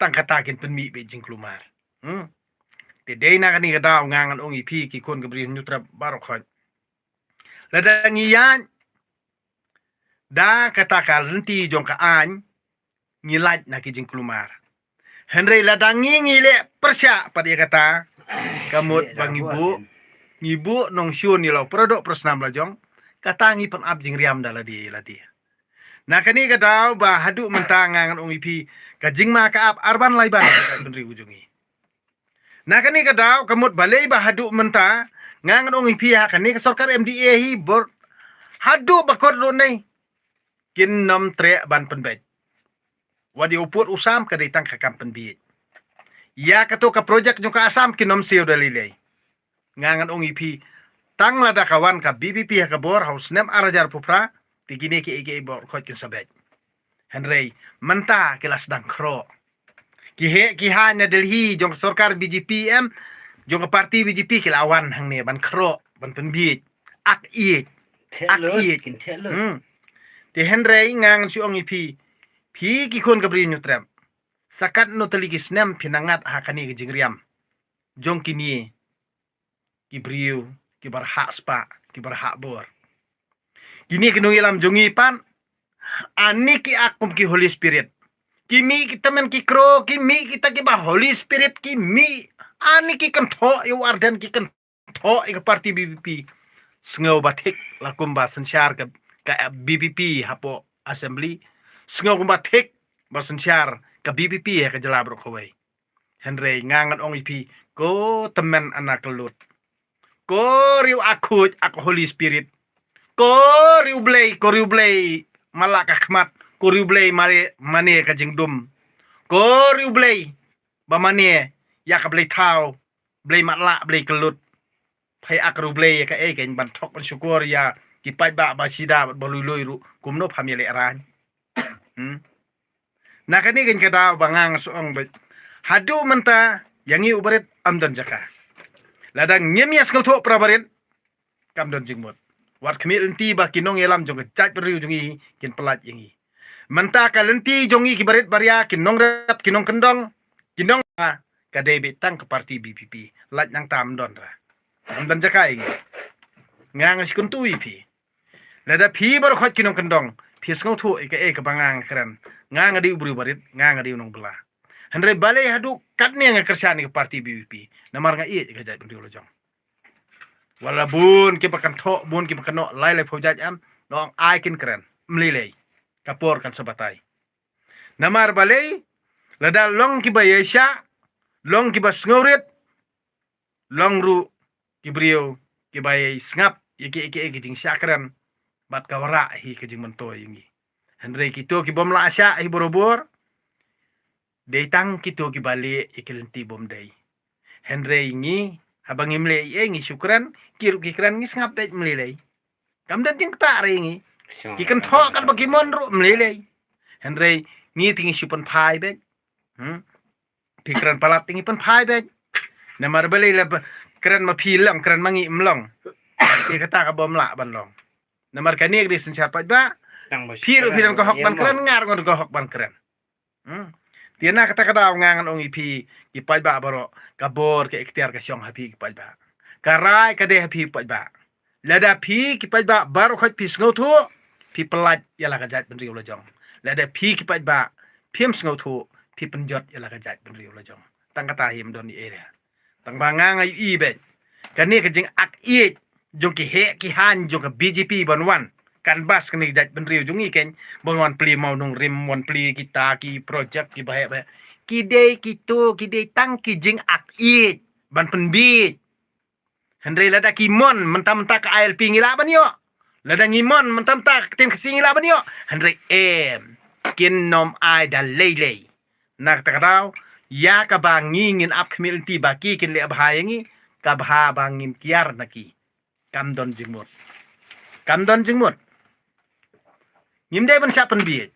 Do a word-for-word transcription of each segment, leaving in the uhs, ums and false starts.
tang kata kin pynmih beit jingkulmar. Hmm. Te dei na kane ka daw nga ngan ong ïa phi ki khun ka Bri Hynñiewtrep baroh khoit. Lada ngi ïaid da kata ka lynti jong ka aiñ, ngi lait na ki jingkulmar. Hynrei lada ngi ngi leh pyrshah pat ïa kata, ka mut ba ngi buh, ngi buh nongshun ïa la u paradoh parasnam la jong, kata ngi pynap jingriam da lade lade. Na kane ka daw ba haduh mynta nga ngan ong ïa phi, ka jingma ka ap arban laiban ka bynriew jong ngi. Na kane ka daw ka mut balei ba haduh mynta nga ngan ong ïa phi ha kane ka sorkar M D A hi bor haduh ba kut ruh nei kin nym treh ban pynbeit. Wat ïa u pud u sam ka dei tang ka kam pynbieit. Ïa kato ka projek jong ka Assam kin nym siew da lei lei. Nga ngan ong ïa phi, tang lada ka wan ka V P P ha ka bor ha u snem ar hajar arphew phra, te kine kiei kiei baroh khoit kin sa beit. Hynrei mynta ki la sdang khroh. Ki heh ki haiñ na Delhi jong ka sorkar B J P em, jong ka parti B J P ki la wan hangne ban khroh, ban pynbieit. Ak ïeit. Ak ïeit. Hmm. Te hynrei nga ngan shu ong ïa phi, phi ki khun ka Bri Hynñiewtrep, sa katno tylli ki snem phin ngat ha kane ka jingriam jong kine ki briew kiba rhah spah, kiba rhah bor. Kine ki nongïalam jong ngi pat, ani ki ak kum ki Holy Spirit. Ki mih ki tymmen ki kro, ki mih kita kiba Holy Spirit, ki mih, ani ki kynthoh ïa u Ardent, ki kynthoh ïa ka parti V P P. Sngew ba thik la kumba synshar ka, ka V P P hapoh Assembly. Sngew kumba thik ba synshar ka V P P ha ka jylla baroh kawei. Hynrei nga ngan ong ïa phi, ko tymmen ana kyllut, ko riewkhuid ak Holy Spirit, ko riewblei, ko riewblei matlah ka khmat, ko riewblei mane, mane ka jingdum, ko riewblei ba mane ïa ka blei thaw, blei matlah, blei kyllut. Phai ak riewblei ïa kaei kein, ban thok ban shukor ïa ki paidbah ba shida bad ba lui lui ruh kumno pham ïaleh raiñ. Hmm. Na kane kein ka daw ba nga nga shu ong beit, haduh mynta ïa ngi u barit ym don jaka. Lada ngim ïa sngewthuh para barit, kam don jingmut. Wat khmih lynti ba ki nongïalam jong ka jaitbynriew jong ngi kin pyllait ïa ngi. Mynta ka lynti jong ngi ki barit baria, ki nongrep, ki nongkyndong, ki nong, ka dei beit tang ka parti V P P. Lait nangta ym don ra. Ym don jaka ïa ngi. Nga nga shu kyntu ïa phi. Lada phi baroh khoit ki nongkyndong phi sngewthuh ïa kaei kaba nga nga kren, nga nga dei u briew barit, nga nga dei u nongbylla. Hynrei balei haduh katne nga kyrshan ïa ka parti V P P? Namar nga ïeit ïa ka jaitbynriew la jong. Wat la bun kiba kynthoh, bun kiba kynnoh lai lai phew jait em, nga ong ai kin kren, ym lei lei. Ka por kan sa batai. Namar balei? Lada long kiba ïaishah, long kiba sngewrit, long ruh ki briew kiba ïai sngap ïa ki, ïa ki, ïa ki jingshah kren bad ka wanrah hi ka jingmyntoi ïa ngi. Hynrei kito ki bym lah shah hi barabor, dei tang kito kiba leh ïa ki lynti bym dei. Hynrei ngi, haba ngim leh ei ei ngi shu kren, ki ruh ki kren, ngi sngap beit, ym lei lei. Kam don jingktah re ngi. Ki kynthoh katba ki mon ruh ym lei lei. Hynrei ngi te ngi shu pynphai beit. Hmm. Phi kren palat te ngi pynphai beit. Namar balei? La ba kren ma phi long, kren ma ngi ym long. Te kata ka bym lah ban long. Namar kane ka dei synshar paidbah. Phi ruh phi don ka hok ban kren, nga ruh nga don ka hok ban kren. Hmm. Te na kata ka daw nga ngan ong ïa phi ki paidbah baroh, ka bor ka iktiar ka shong ha phi ki paidbah. Ka rai ka dei ha phi ki paidbah. Lada phi ki paidbah baroh khoit phi sngewthuh, phi pyllait ïa la ka jaitbynriew la jong. Lada phi ki paidbah phim sngewthuh, phi pynjot ïa la ka jaitbynriew la jong. Tang kata hi, ym don ei ei re. Tang ba nga nga ïohi beit, kane ka jingak ïeit jong ki heh ki haiñ jong ka B J P ban wan canvass kane ka jaitbynriew jong ngi kein, ban wan plie mawnongrim, wan plie kita ki projek kiba heh ba heh. Ki dei kito, ki dei tang ki jingak ïeit ban pynbieit. Hynrei lada ki mon mynta mynta ka I L P ngi lah ban ïoh. Lada ngi mon mynta mynta ka ktien Khasi ngi lah ban ïoh. Hynrei em, kin nym ai da lei lei. Na kata ka daw, ïa kaba ngi ngin ap khmih lynti ba ki kin leh bha ïa ngi, ka bha ba ngin kiar na ki. Kam don jingmut. Kam don jingmut. Ngim dei ban shah pynbieit.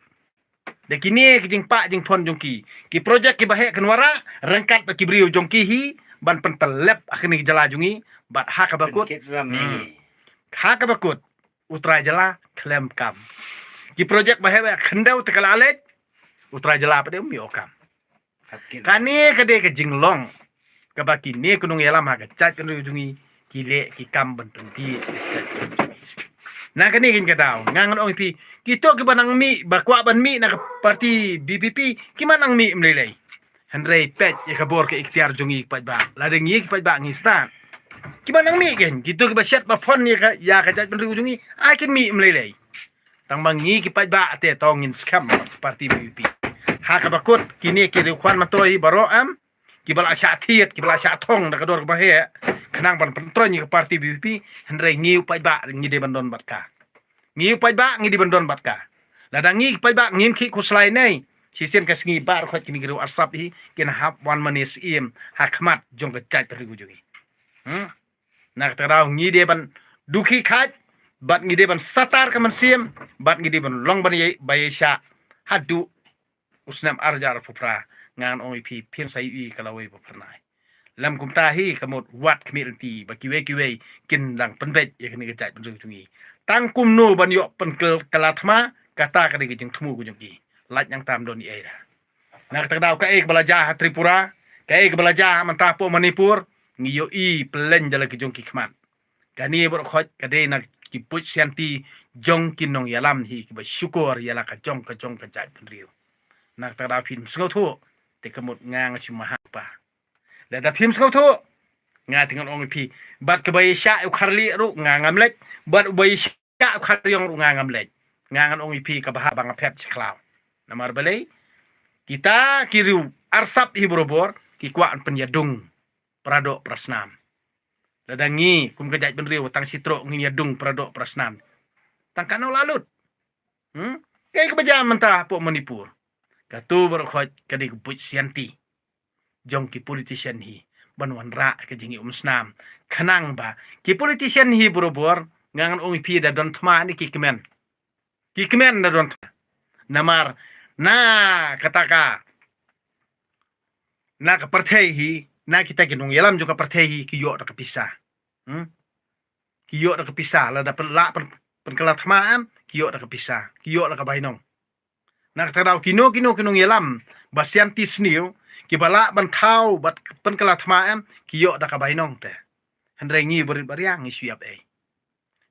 Da kine ki jingpah jingphon jong ki, ki projek kiba heh kin wanrah ryngkat bad ki briew jong ki hi, ban pyntlep ha kane ka jylla jong ngi bad ha kaba kut. Hmm. Ha kaba kut, u trai jylla khlem kam. Ki projek ba heh ba khyndew te ka la leit, u trai jylla pat um ïoh kam. Kane ka dei ka jinglong kaba kine ki nongïalam ha ka jaitbynriew jong ngi ki leh ki kam ban pynbiej. Na kane ka daw nga ngan ong ïa phi, kito kiba nang mih, ba kwah ban mih na ka parti B P P, ki ma nang mih ym lei lei. Hynrei peit ïa ka bor ka iktiar jong ngi ki paidbah. Lada ngi ki paidbah ngi stad, ki ma nang mih kein, kito kiba shet ba phon ïa ka, ïa ka jaitbynriew jong ngi, ai kin mih ym lei lei. Tang ba ngi ki paidbah te to ngin skhem parti B P P. Ha kaba kut kine ki riewkhwan myntoi baroh em, kiba la shah thied, kiba la shah thong da ka dor kaba heh, khnang ban pyntroiñ ïa ka parti B P P, hynrei ngi u paidbah ngi dei ban don bad ka. Ngi u paidbah ngi dei ban don bad ka. Lada ngi ki paidbah ngim khih khuslai ne, shisien ka sngi baroh khoit kine ki riew arsap hi kin hap wan mane siem ha khmat jong ka jaitbynriew jong ngi. Hmm? Na kata ka daw ngi dei ban dukhi khat, bad ngi dei ban satar ka mynsiem, bad ngi dei ban long ban ïa, ba ïa shah haduh u snem ar hajar arphew phra. Ngan ong ïa phi, phin sa ïohi ka lawei ba phyrnai. Lem kumta hi ka mut wat khmih lynti ba kiwei kiwei kin dang pynbeit ïa kane ka jaitbynriew jong ngi. Tang kumno ban ïoh pynkylla thma, kata ka dei ka jingthmu ka jong ki. Lait nangta ym don ei ei da. Na kata ka daw kaei kaba la jia ha Tripura, kaei kaba la jia ha mynta hapoh Manipur, ngi ïohi pyllein da la ki jong ki khmat. Kane baroh khoit ka dei na ki buit sianti jong ki nongïalam hi kiba shukor ïa la ka jong ka jong ka jaitbynriew. Na kata ka daw phim sngewthuh, te ka mut nga nga shu mahak pa. Lada phim sngewthuh, nga te ngan ong ïa phi, bad kaba ïa shah u kharlieh ruh nga ngam leit, bad uba ïa shah u kharïong ruh nga ngam leit. Nga ngan ong ïa phi kaba hap ba nga phet sha khlaw. Namar balei? Kita ki riew arsap hi barabor ki kwah ban pynïadung paradoh parasnam. Lada ngi kum ka jaitbynriew tang shi troh ngin ïadung paradoh parasnam, tang kano la lut? Hmm? Kaei kaba jia mynta hapoh Manipur? Kato baroh khoit ka dei ka buit sianti jong ki politician hi ban wanrah ka jingïaumsnam. Khnang ba ki politician hi barabor, nga ngan ong ïa phi, da don thma ne ki kmen. Ki kmen da don thma. Namar na kata ka, na ka pyrthei hi, na kita ki nongïalam jong ka pyrthei hi ki ïoh da ka pisa. Hmm? Ki ïoh da ka pisa, lada pyn-, lah pyn-, pynkylla thma em, ki ïoh da ka pisa, ki ïoh da ka bainong. Na kata ka daw kino kino ki nongïalam ba sianti sniew, kiba lah ban thaw bad pynkylla thma em, ki ïoh da ka bainong te. Hynrei ngi barit baria ngi shu ïap ei.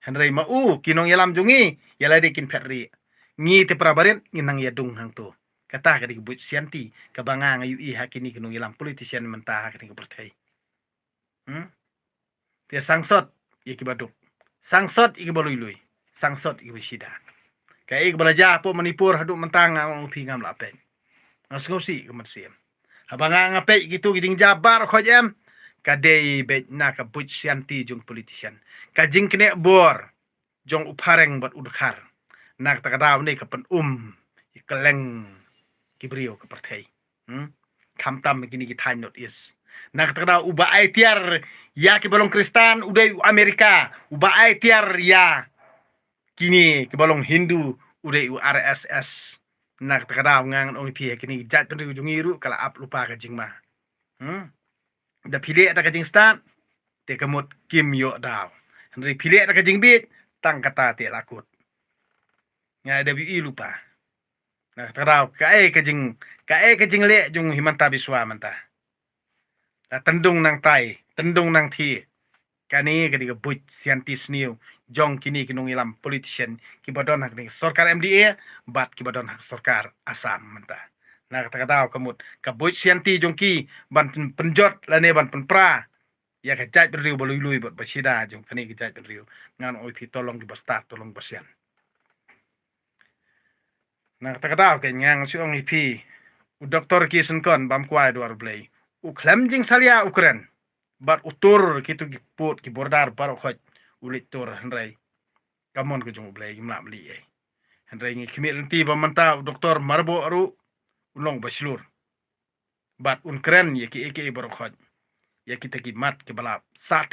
Hynrei ma u ki nongïalam jong ngi, ïa lade kin phet rieh. Ngi te para barit ngin nang ïadung hangto. Kata ka dei ka buit sianti kaba nga nga ïohi ha kine ki nongïalam politician mynta ha kane ka pyrthei. Hmm? Te sangsot ïa kiba duk, sangsot ïa kiba lui lui, sangsot ïa kiba shida. Kaei kaba la jia hapoh Manipur haduh mynta nga ong ïa phi ngam lah peit. Nga sngewsih ka mynsiem. Haba nga nga peit kito ki jingjia baroh khoit em, ka dei beit na ka buit sianti jong politician. Ka jingknieh bor jong u phareng bad u dkhar. Na kata ka daw ne ka pyn-um ïa kylleng ki briew ka pyrthei. Hmm? Khamtam kine ki thaiñ North East. Na kata ka daw uba ai tiar ïa kiba long Khristan u dei u Amerika, uba ai tiar ïa kine kiba long Hindu u dei u R S S. Na kata ka daw nga ngan ong ïa phi, kine ki jaitbynriew jong ngi ruh ka la ap lypa ka jingma. Hmm? Da phi leh da ka jingstad, te ka mut kim ïoh daw. Hynrei phi leh da ka jingbieit, tang kata te la kut. Nga da ïohi lypa. Na kata ka daw kaei ka jing, kaei ka jingleh jong u Himanta Biswa mynta? La tyndung nangtai, tyndung nangthie. Kane ka dei ka buit sianti sniew jong kine ki nongïalam politician kiba don ha kane ka sorkar M D A bad kiba don ha ka sorkar Assam mynta. Na kata ka daw ka mut ka buit sianti jong ki ban pyn-, pynjot lane ban pynpra ïa ka jaitbynriew ba lui lui bad ba shida jong kane ka jaitbynriew. Ngan ong ïa phi, to long kiba stad, to long ba sian. Na kata ka daw ka nga nga shu ong ïa phi, u Doktor K Syngkon bam kwai duar U Blei, u khlem jingsalia u kren bad u tur kito ki pud ki border baroh khoit, u leit tur, hynrei ka mon ka jong U Blei ngim lah mlih ei. Hynrei ngi khmih lynti ba mynta u Doktor Myrboh ruh u long ba shlur. Bad un kren ïa kiei kiei baroh khoit, ïa kita ki mat kiba la sah